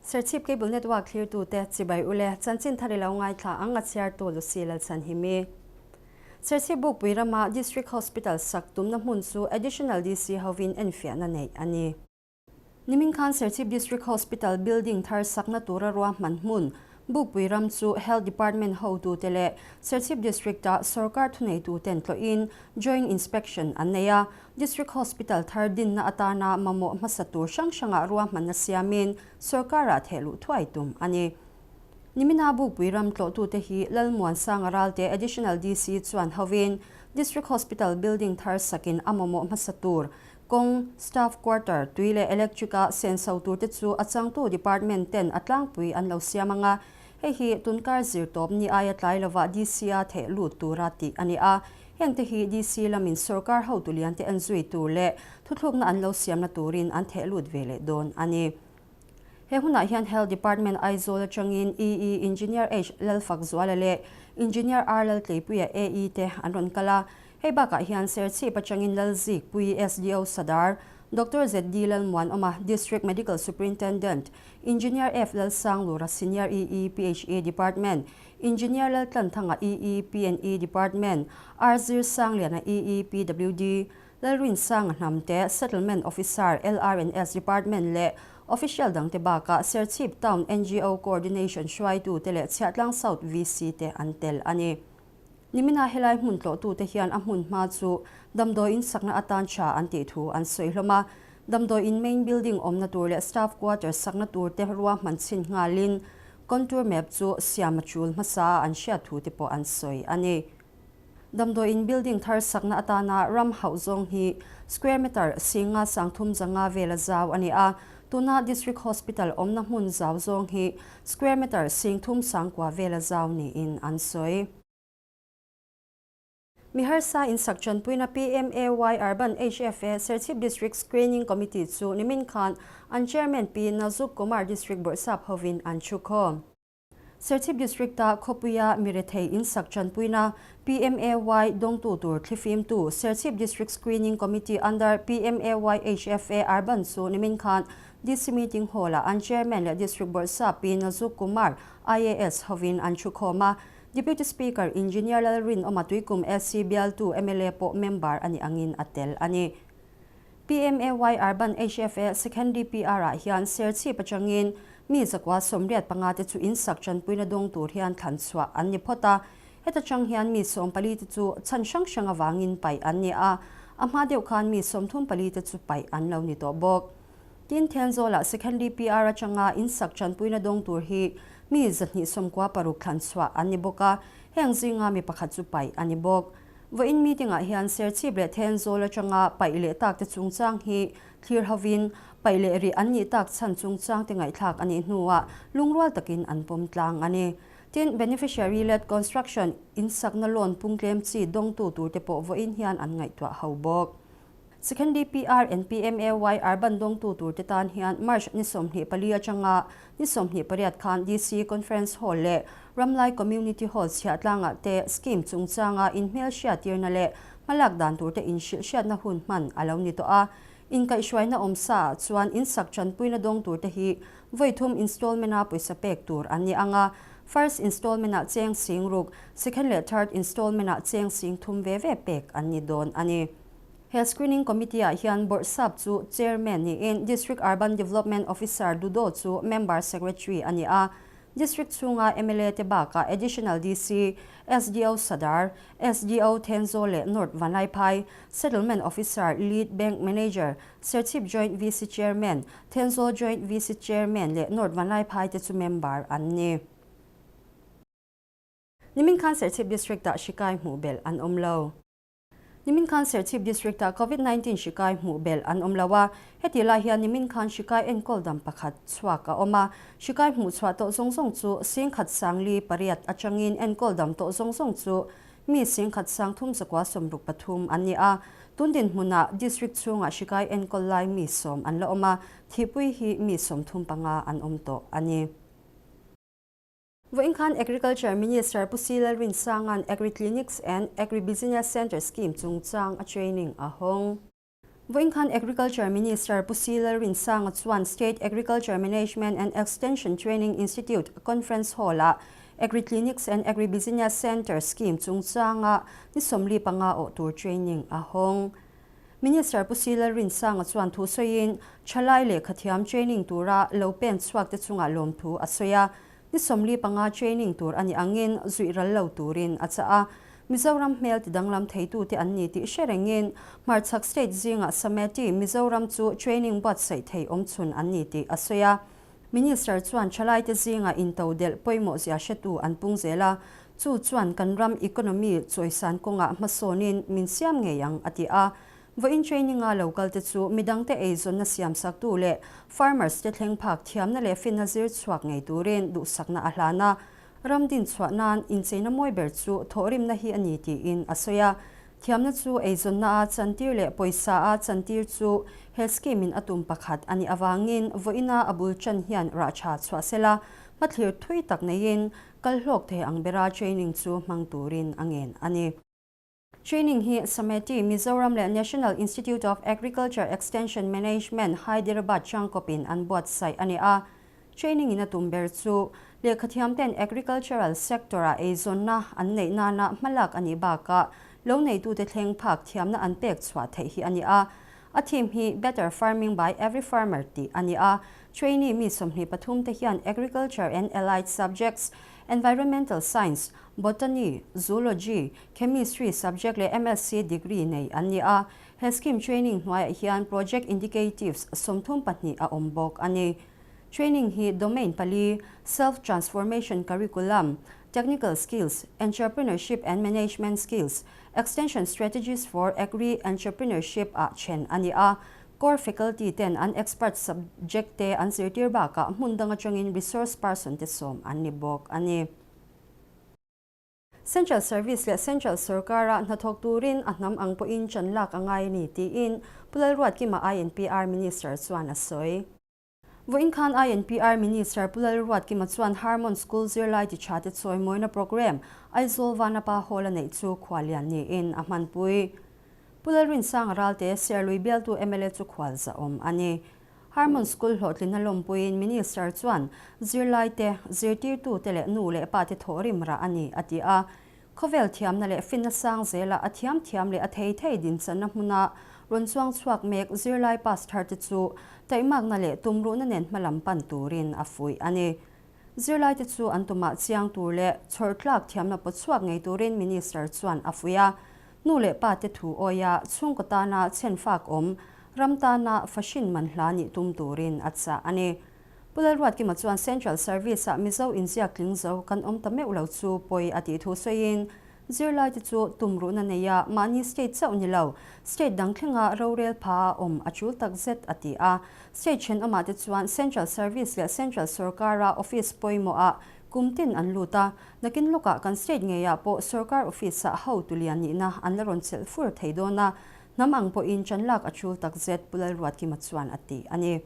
Serchhip Cable Network thlirtute chibai ule chanchin thar i lo ngaithla ang a chhiartu Lucy Lalchhanhimi. Serchhip Bukpui rama District Hospital sak tumna hmun chu Additional DC hovin enfiahna neih a ni. Nimin khan Serchhip District Hospital building thar sakna tura ruahman hmun Bukpui ram chu Health Department hotute leh Serchhip District-a sorkar thuneituten tlawhin joint inspection an nei a. District Hospital thar dinna atana mamawh hmasa tur hrang hrangah ruahmanna siamin sorkarah thehluh thuai tum a ni. Nimina Bukpui ram tlawhtute hi Lalmuansanga Ralte Additional DC chuan hovin District Hospital building thar sakin a mamawh hmasa tur Kawng, staff quarter, tui leh electric-a senso turte chu a changtu department ten a tlangpui an lo siam ang a, hei hi tunkar zirtawp ni aia tlai lovah DC-a theh lut tura tih a ni a. Hengte hi DC lamin sorkar hotu liante en zui tur leh thuthlukna an lo siamna turin an theh lut ve leh dawn a ni. He hunah hian Health Department Aizawl atangin EE Engineer H Lalfakzuala leh Engineer R Laltleipuia AE te an rawn kal a. Hei bakah hian Serchhip atangin Lalzikpui SDO Sadar, Doctor ZD Lalmuanawma District Medical Superintendent, Engineer F Lalsanglura Senior EE PHE Department, Engineer Laltlanthanga EE PNE Department, R Zirsangliana EE PWD, Lalrinsanga Hnamte, Settlement Officer, LRNS Department leh Official dangte bakah Serchhip Town ngo Coordination hruaitute leh Chhiahtlang South VC te an tel a ni. Nimina helai hmun tlawhtute hian a hmun hma chu damdawiin sakna atan tha an tih thu an sawi hlawm a. Damdawiin main building awmna tur leh staff quarters sakna turte ruahman chhin nghalin contour map chu siam a tul hmasa a an hriat thu te pawh an sawi a ni. Damdawiin building thar sakna atana ram hauh zawng hi square meter singa sangthum zanga vela zau a ni a, tuna District Hospital awmna hmun zau zawng hi square meter singthum sangkua vela zau niin an sawi. Mi harsa insak tanpuina PMAY Urban HFA Serchhip District Screening Committee chu nimin khan an Chairman Pi Nazuk Kumar District Bawrhsap hovin an thukhawm. Serchhip District-a khawpuia mirethei insak tanpuina PMAY dawngtu tur thlifimtu Serchhip District Screening Committee under PMAY HFA Urban chu nimin khan DC Meeting Hall-ah an Chairman leh District Bawrhsap Pi Nazuk Kumar, IAS, hovin an thukhawm a. Deputy Speaker Engineer Lalrinawma Tuikum SC bialtu mla pawh member a nih angin a tel a ni. PMAY Urban HFA Second DPR-ah hian Serchhip atangin mi zakua 85 te chu insak tanpuina dawng tur hian thlan chhuah an ni phawt a. Heta tang hian mi 14 te chu chhan hrang hrang avangin paih an ni a, a hma deuh khan mi 34 te chu paih an lo ni tawh bawk. Tin, Thenzawl-ah Second DPR atanga insak tanpuina dawng tur hi mi 296 thlan chhuah an ni bawk a, heng zinga mi pakhat chu paih a ni bawk. Vawiin meeting-ah hian Serchhip leh Thenzawl atanga paih leh takte chungchang hi thlir hovin, paih leh rih an nih tak chhan chungchangte ngaihthlak a nih hnuah lungrual takin an pawm tlang a ni. Tin, Beneficiary-led construction, insakna loan pungtlem chi dawngtu turte pawh vawiin hian an ngaihtuah ho bawk. Second DPR and PMAY Urban dawngtu turte tan hian March ni 24 atanga ni 28 khan DC Conference Hall leh Ramlai Community Hall chhiahtlangah te scheme chungchanga inhmelhriattirna leh hmalak dan turte inhrilhhriatna hun hman a lo ni tawh a. Inkaihhruaina awmsaah chuan insak tanpuina dawng turte hi vawi thum installment-a pawisa pek tur an ni ang a, first installment-ah cheng sing ruk, second leh third installment-ah cheng sing thum ve ve pek an ni dawn a ni. He Screening Committee-ah hian Bawrhsap chu Chairman niin District Urban Development Officer Dudo chu Member Secretary a ni a. District chhunga mla te bakah Additional DC, SDO Sadar, SDO Thenzawl leh North Vanlaiphai, Settlement Officer, Lead Bank Manager, Serchhip Joint VC Chairman, Thenzawl Joint VC Chairman leh North Vanlaiphai te chu member an ni. Nimin khan Serchhip District-ah hri kai hmuh belh an awm lo. Nimin khan Serchhip District-ah Covid 19 hri kai hmuh belh an awm lo a, heti lai hian nimin khan hri kai enkawl dam pakhat chhuak a awm a. Hri kai hmuh chhuah tawh zawng zawng chu 1048 atangin enkawl dam tawh zawng zawng chu mi 1363 an ni a. Tun dinhmunah District chhungah hri kai enkawl lai mi 10 an la awm a, thihpui hi mi 35 an awm tawh a ni. Vawiin khan Agriculture Minister Pu Si Lalrinsanga'n Agri Clinics and Agri Business Centre Scheme chungchang a training a hawng. Vawiin khan Agriculture Minister Pu Si Lalrinsanga chuan State Agriculture Management and Extension Training Institute Conference Hall-ah Agri-Clinics and Agri-Business Centre Scheme chungchanga ni 45 awh tur training a hawng. Minister Pu Si Lalrinsanga chuan thu sawiin thalai lehkha thiam training tura lo pen chhuak te chungah lawmthu a sawi a. Ni 45 training tur a nih angin zuih ral lo turin a chah a. Mizoram hmel ti danglam theitute an ni tih hre rengin hmarchhak state zingah Sameti Mizoram chu training buatsaih thei awmchhun an ni tih a sawi a. Minister chuan thalaite zingah intodelh pawimawh zia hretu an pung zel a, chu chuan kan ram economy chawisan kawngah hmasawnin min siam ngei ang a ti a. Vawiin training-a lo kalte chu midangte eizawnna siamsaktu leh farmers te thleng phak thiamna leh finna zir chhuak ngei turin duhsakna a hlan a. Ram din chhuah nan incheina mawi ber chu thawhrimna hi a ni tiin a sawi a. Thiamna chu eizawnna a chantir leh pawisa a chantir chu he scheme-in a tum pakhat a nih avangin vawiina a bul tan hian rah tha chhuah sela hmathlir thui tak neiin kal hlawk thei ang bera training chu hmang turin a ngen a ni. Training hi Sameti, Mizoram leh National Institute of Agriculture Extension Management, Hyderabad changkawpin an buatsaih a ni a. Training in a tum ber chu lehkhathiamten agricultural sector-ah eizawnna an neih nana hmalak a nih bakah lo neitute thleng phak thiamna an pek chhuah theih hi a ni a. A theme hi Better Farming by Every Farmer tih a ni a. Trainee mi 23 te hian Agriculture and Allied Subjects, Environmental Science, Botany, Zoology, Chemistry subject leh MSc degree nei an ni a. He scheme training hnuaiah hian project indicatives 32 a awm bawk a ni. Training hi domain pali, Self-Transformation Curriculum, Technical Skills, Entrepreneurship and Management Skills, Extension Strategies for Agri-Entrepreneurship ah then a ni a. Core faculty ten an expert subject te an zirtir bakah hmun dang atangin resource person te sawm an ni bawk a ni. Central Service leh Central Sorkara hnathawk turin a hnam ang pawhin chan lak a ngai a ni tiin Pu Lalruatkima INPR Minister chuan a sawi. Vawiin khan INPR Minister Pu Lalruatkima chuan Harmon School zirlai ti tha te chawimawina programme Aizawl Vanapa Hall a neih chu khuallian niin a hmanpui. Pu Lalrinsanga Ralte Serlui bialtu mla chu khual zahawm a ni. Harmon School hlawhtlinna lawmpuiin Minister chuan zirlaite, zirtirtute leh nu leh pate thawhrim rah a ni, a ti a. Khawvel thiamna leh finna sang zela a thiam thiam leh a thei thei dinchanna hmuna rawn chuang chhuak mek zirlai pass tharte chu taihmakna leh tumruhna nen hmalam pan turin a fuih a ni. Zirlaite chu an tumah chiang tur leh chhawrtlak thiamna pawt chhuak ngei turin Minister chuan a fuih a. Nu leh pa te thu awia chhungkaw tana chhenfak awm, ram tana fashin man hla nih tum turin a chah a ni. Pu Lalruatkima chuan Central Service-ah Mizo inziak tling zo kan awm ta meuh lo chu pawi a tih thu sawiin, zirlaite chu tumruhna neia mahni state chauh ni lo, state dang thlenga rorel pha a awm a tul tak zet a ti a. State thenawmah te chuan Central Service leh Central sorkara office pawimawhah kum tin an lut a, Nakin lawkah kan state ngeiah pawh sorkar office-ah hotu lian nihna an la rawn chelh fur thei dawn a, hnam ang pawhin ṭan lak a ṭul takzet, Pu Lalruatkima chuan a ti a ni.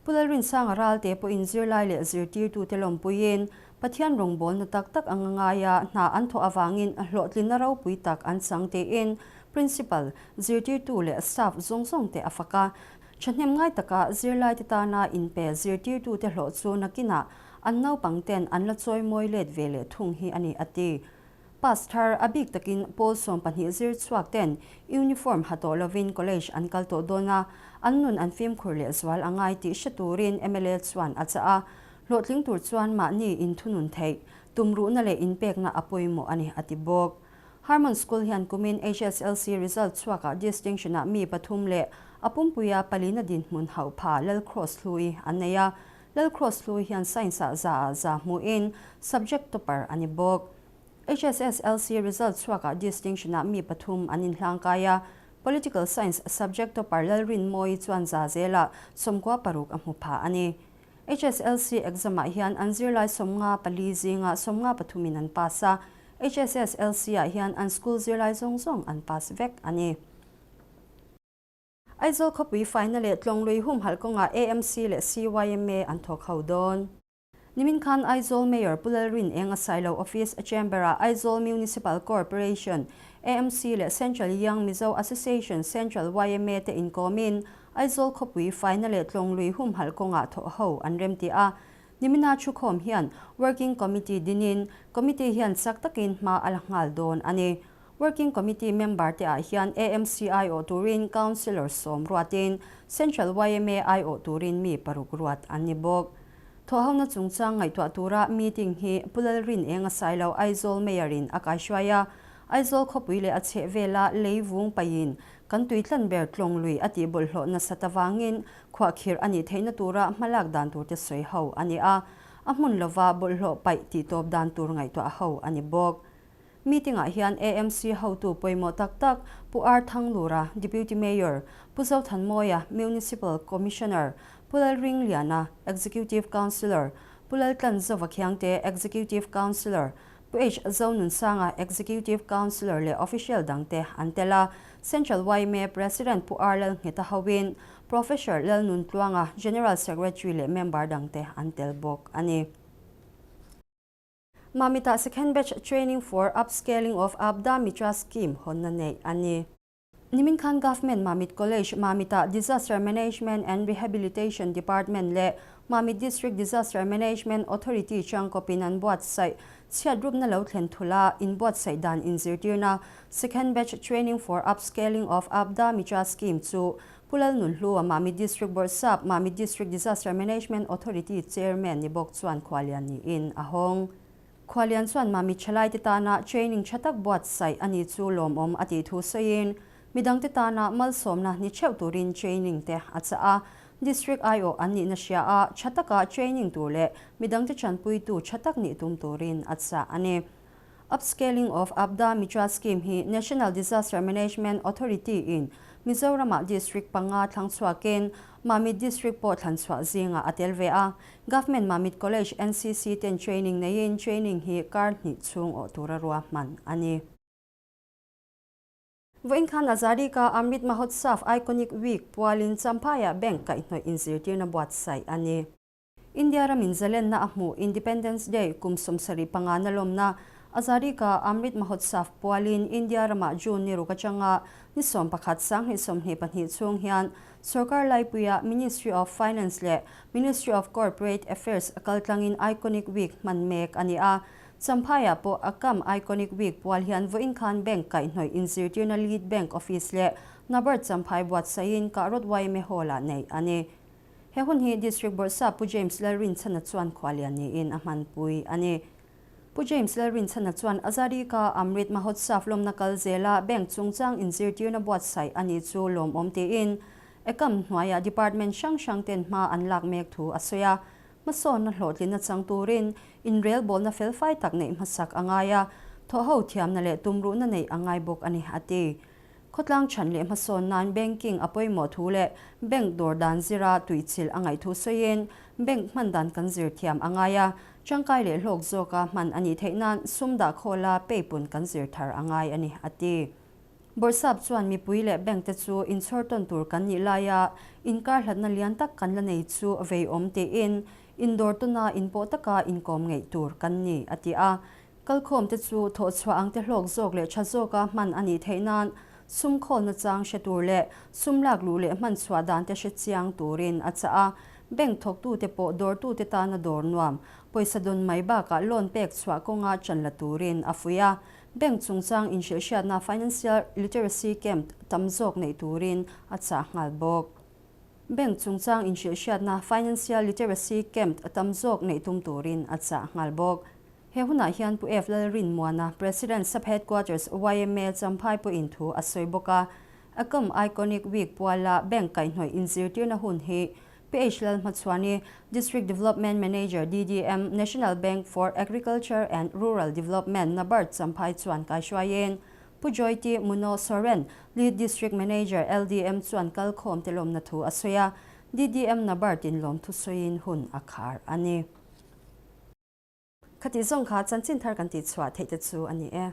Pu Lalrinsanga Ralte pawhin zirlai leh zirtirtute lawmpuiin Pathian rawngbawlna tak tak anga ngaia hna an thawh avangin hlawhtlinna ropui tak an chang tiin Principal, zirtirtu leh staff zawng zawngte a fak a. Ṭhahnem ngai taka zirlaite tana inpe zirtirtute hlawh chu nakinah An naupang ten an la chawi mawi let ve leh thung hi a ni, a ti. Pass thar a bik takin pawl 12 zir chhuak ten uniform ha tawh lovin college an kal tawh dawn a, an nun an fimkhur leh zual a ngai tih hre turin mla chuan a chah a. Hlawhtling tur chuan mahni inthunun theih, tumruhna leh inpekna a pawimawh a ni, a ti bawk. Harmon School hian kumin HSLC result chhuakah distinction-ah mi pathum leh a pumpuia palina dinhmun hauh pha Lalcross Hlui an nei a. Lalcross Hlui hian Science-ah za ah za hmuhin subject topper a ni bawk. HSSLC result chhuakah distinction-ah mi pathum an inhlangkai a, Political Science subject topper Lalrinmawii chuan za zelah 96 a hmu pha a ni. HSLC exam-ah hian an zirlai 54 zinga 53 in an pass a, HSSLC-ah hian an school zirlai zawng zawng an pass vek a ni. Aizawl khawpui faina leh Tlawnglui humhalh kawngah AMC leh CYMA an thawk ho dawn. Nimin khan Aizawl Mayor Pu Lalrinenga Sailo Office Chamber-ah Aizawl Municipal Corporation, AMC, leh Central Young Mizo Association, Central yma, te inkawmin Aizawl khawpui faina leh tlawnglui humhalh kawngah thawh ho an remti a. Nimina thukhawm hian Working Committee dinin Committee hian chak takin hma a la nghal dawn a ni. Working Committee member te ah hian AMC aiawh turin Councillor sawm ruatin Central yma aiawh turin mi paruk ruat an ni bawk. Thawhhona chungchang ngaihtuah tura meeting hi Pu Lalrinenga Sailo Aizawl Mayor in a kaihruai a, Aizawl khawpui leh a chheh vela lei vung paihin kan tuitlan ber tlawng lui a tih bawlhhlawh nasat avangin khuahkhirh a nih theihna tura hmalak dan turte sawi ho a ni a, a hmun lova bawlhhlawh paih tihtawp dan tur ngaihtuah ho a ni bawk. Meeting-ah hian AMC hotu pawimawh tak tak Pu R Thanglura, Deputy Mayor, Pu Zothanmawia, Municipal Commissioner, Pu Lalringliana, Executive Councillor, Pu Laltlanzova Khiangte, Executive Councillor, Pu H Zonunsanga, Executive Councillor leh official dangte an tel a. Central yma President Pu R Lalngheta hoin Professor Lalnuntluanga, General Secretary leh member dangte an tel bawk a ni. Mamita Second Batch Training for Upscaling of Aapda Mitra Scheme hawnna neih a ni. Nimin khan Government Mamit College, Mamita Disaster Management and Rehabilitation Department leh Mamit District Disaster Management Authority changkawpin an buatsaih chhiatrupna lo thlen thula inbuatsaih dan inzirtirna Second Batch Training for Upscaling of Aapda Mitra Scheme chu Pu Lalnunhlua Mamit District Bawrhsap, Mamit District Disaster Management Authority Chairman ni bawk chuan khualian niin a hawng. Khualian chuan Mamit thalaite tana training tha tak buatsaih a ni chu lawmawm a tih thu sawiin, midangte tana malsawmna ni theuh turin training te a chah a. District aiawh an nihna hria a, tha taka training tur leh midangte tanpuitu tha tak nih tum turin a chah a ni. Upscaling of Aapda Mitra Scheme hi National Disaster Management Authority in Mizoramah District panga thlang chhuakin Mamit District pawh thlan chhuah zingah a tel ve a. Government Mamit College NCC ten training neiin training hi kar hnih chhung awh tura ruahman a ni. Vawiin khan Azadi Ka Amrit Mahotsav Iconic Week pualin Champhaiah Bank kaihhnawih inzirtirna buatsaih a ni. India ramin zalenna a hmuh Independence Day kum 75 na lawmna Azadi Ka Amrit Mahotsav pualin India ramah June ni ruk atanga ni 11 2022 chhung hian Sorkar laipuia Ministry of Finance leh Ministry of Corporate Affairs kaltlangin Iconic Week hman mek a ni a. Champhaiah pawh a kam Iconic Week pual hian vawiin khan bank kaihhnawih inzirtirna Lead Bank Office leh NABARD Champhai buatsaihin Kahrawt yma Hall-ah neih a ni. He hun hi District Bawrhsap Pu James Lalrinchhana chuan khualian niin a hmanpui a ni. Pu James Lalrinchhana chuan Azadi Ka Amrit Mahotsav lawmna kal zela bank chungchang inzirtirna buatsaih a nih chu lawmawm tiin Ekam hnuaiah department hrang hrang ten hma an lak mek thu a sawi a. Hmasawnna hlawhtlinna chang turin inrelbawlna felfai tak neih hmasak a ngai a, thawhho thiamna leh tumruhna neih a ngai bawk a ni, a ti. Khawtlang chhan leh hmasawn nan banking a pawimawh thu leh bank dawr dan zira tuichilh a ngaih thu sawiin bank hman dan kan zir thiam a ngai a, tangkai leh hlawk zawka hman a nih theih nan sum dah khawla peipun kan zir thar a ngai a ni, a ti. Bawrhsap chuan mipui leh bank te chu inchhawr tawn tur kan nih laia inkar hlatna lian tak kan la nei chu veiawm tiin indawr tawna inpawh taka inkawm ngeih tur kan ni, a ti a. Kalkhawm te chu thawhchhuah ang te hlawk zawk leh tha zawka hman a nih theih nan sum khawlna chang hre tur leh sum lak luh leh hman chhuah dan te hre chiang turin a chah a. Bank thawktute pawh dawrtute tana dawr nuam, pawisa dawn mai bakah loan pek chhuah kawnga chan la turin a fuih a. Bank chungchang inhrilhhriatna Financial Literacy Camp tam zawk neih turin a chah nghal bawk. Bank chungchang inhrilhhriatna Financial Literacy Camp tam zawk neih tum turin a chah nghal bawk. He hunah hian Pu F. Lalrinmuana, President Sub Headquarters yma Champhai pawhin thu a sawi bawk a. Akom Iconic Week puala Bank kaihhnawih inzirtirna hun hi PH Lalhmachhuani, District Development Manager, DDM, National Bank for Agriculture and Rural Development, NABARD Champhai chuan kaihruaiin Pu Joyti Muno Soren, Lead District Manager, LDM chuan kalkhawm te lawmna thu a sawi a. DDM NABARD in lawmthu sawiin hun a khar a ni. Khati zawng kha chanchin thar kan tihchhuah theih te chu a ni e.